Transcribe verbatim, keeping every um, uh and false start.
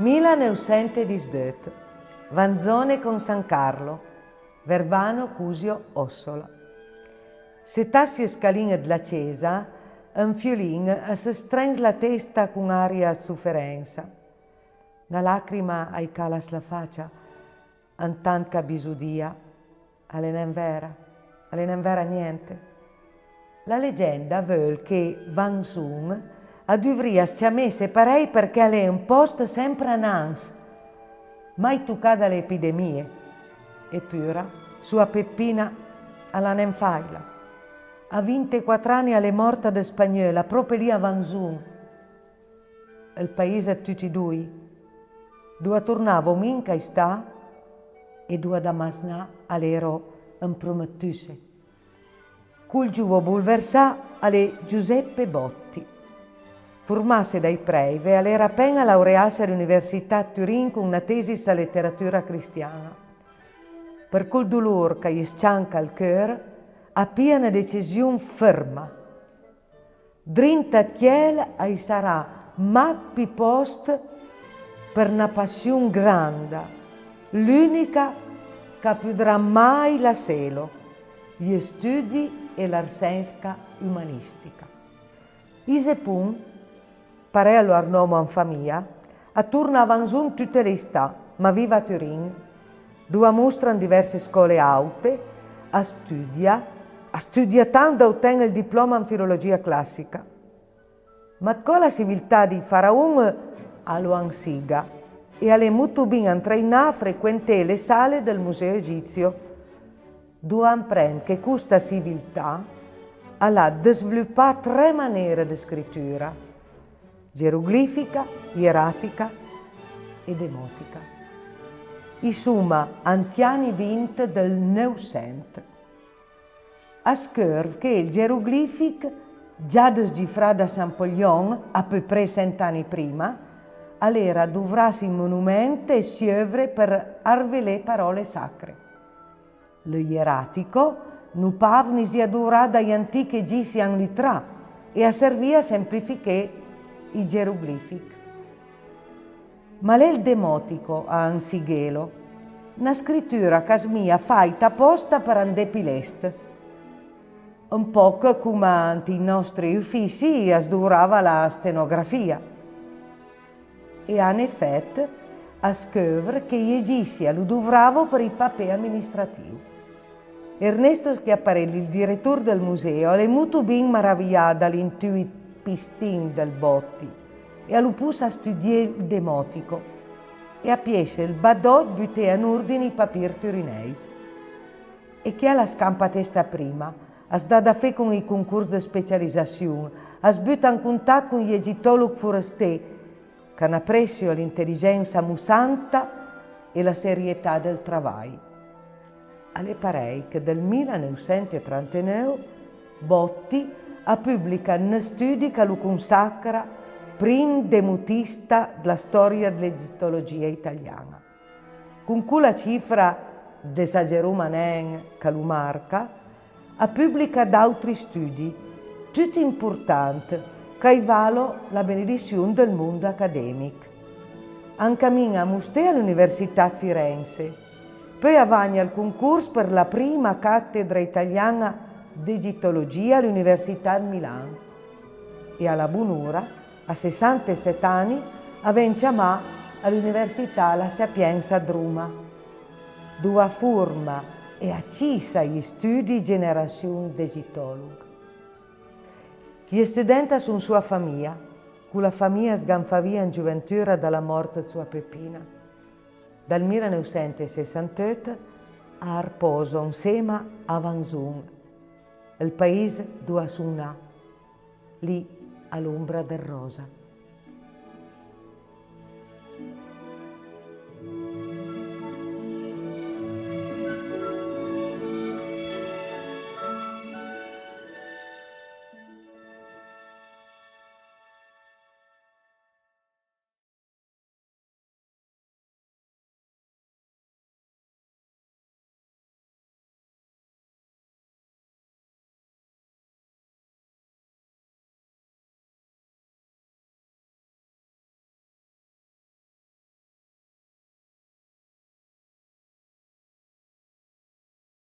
Mila neuvsent e disdeut, Vanzone con San Carlo, Verbano Cusio Ossola. Se tassi e scalin-e dla cesa, un fiulin as strens la testa con aria ëd soferensa. Na lacrima a-j cala sla facia, antant ch'a bisudìa: a l'é nen vera, a l'é nen vera gnente. La legenda a veul che Vanzon a duvrìa s-ciamesse parèj përchè a l'é un pòst sempre anans, mai tocà da le epidemie. Epura, soa Peppina a l'ha nen fàila. A vintequatr ani a l'é mòrta dë spagneula, pròpe lì a Vanzon, ël paise ëd tuti doi, doa tornavo mi an ch'aj sta e doa da masnà a l'ero ëmpromettusse. Col giovo bolversà a l'é Giuseppe Botti. Formasse dai Prèive, a l'era apen-a laureasse a l'Università ëd Turin con na tesi sla leteratura cristian-a. Për col dolor ch'a-j s-cianca al cheur, a pija na decision fërma. Drinta ëd chiel a-j sarà mach pì pòst për na passion granda, l'ùnica ch'a podrà mai lasselo: j'studi e la rserca umanistica. Ise Pon, parèj a lor nòmo an famija, a torna a Vanzon tute le istà, ma viv a Turin, doa a mostra an diverse scòle àute, a stùdia, a stùdia tant da oten-e ël diplòma an filologìa classica. Ma 'dcò la civiltà dij faraon a lo ansiga e a l'é motobin antreinà a frequenté le sale dël Museo Egizio, doa a amprend che costa civiltà a l'ha dësvlupà tre manere dë scritura: geroglifica, ieratica e demotica. I soma ant j'ani vint dël Neuvsent. A scurv che ël geroglifich, già dësgifrà da Champollion a peu près sent ani prima, a l'era dovrà sij monument e sij euvre për arvelé paròle sacre. Lë ieratico, no pavn, i sija dovrà dai antich egisian lëtrà e a servìa a semplifiché ij geroglifich. Ma l'é ël demotico a ansighelo, na scritura ch'a smija fàita apòsta për andé pì lest. Un pòch coma ant ij nòstri ufissi as dovrava la stenografia. E an efet, a scuvr che j'egissi a lo dovravo për ij papé aministrativ. Ernesto Schiaparelli, ël diretor dël museo, a l'é motobin maravijà da l'intùit pistin dël Botti e a lo possa studié ël demotico e a piesse ël badò ëd buté an ordin ij papir turinèis. E chiel a scampa testa prima, as dà da fé con ij concors dë specialisassion, as buta an contat con j'egitòlogh foresté, ch'an apressio l'inteligensa mossanta e la serietà dël travaj. A l'é parèj che dël milaneuvsent e tranteneuv Botti a publica n'studi ch'a lo consacra prim demotista dla stòria dl'egitologìa italiana. Con cola cifra, desageroma nen, ch'a lo marca, a publica d'àutri studi, tuti important, ch'a-j valo la benedission dël mond academich. A ancamin-a a mosté a l'Università ëd Firenze, peui a vagna al concors për la prima catedra italiana d'egitologìa a l'Università ëd Milan. E a la bonora, a sessantesset ani, a ven ciamà a l'Università La Sapienza ëd Roma, doa a forma e a cissa j'studi ij generassion d'egitòlogh. Jë student a son soa famija, cola famija sganfà via an gioventura da la mòrt ëd soa Peppina. Dal milaneuvsent e sessanteut a arpòso ansema a Vanzon, ël pais doa a son nà, lì a l'ombra dël ròsa.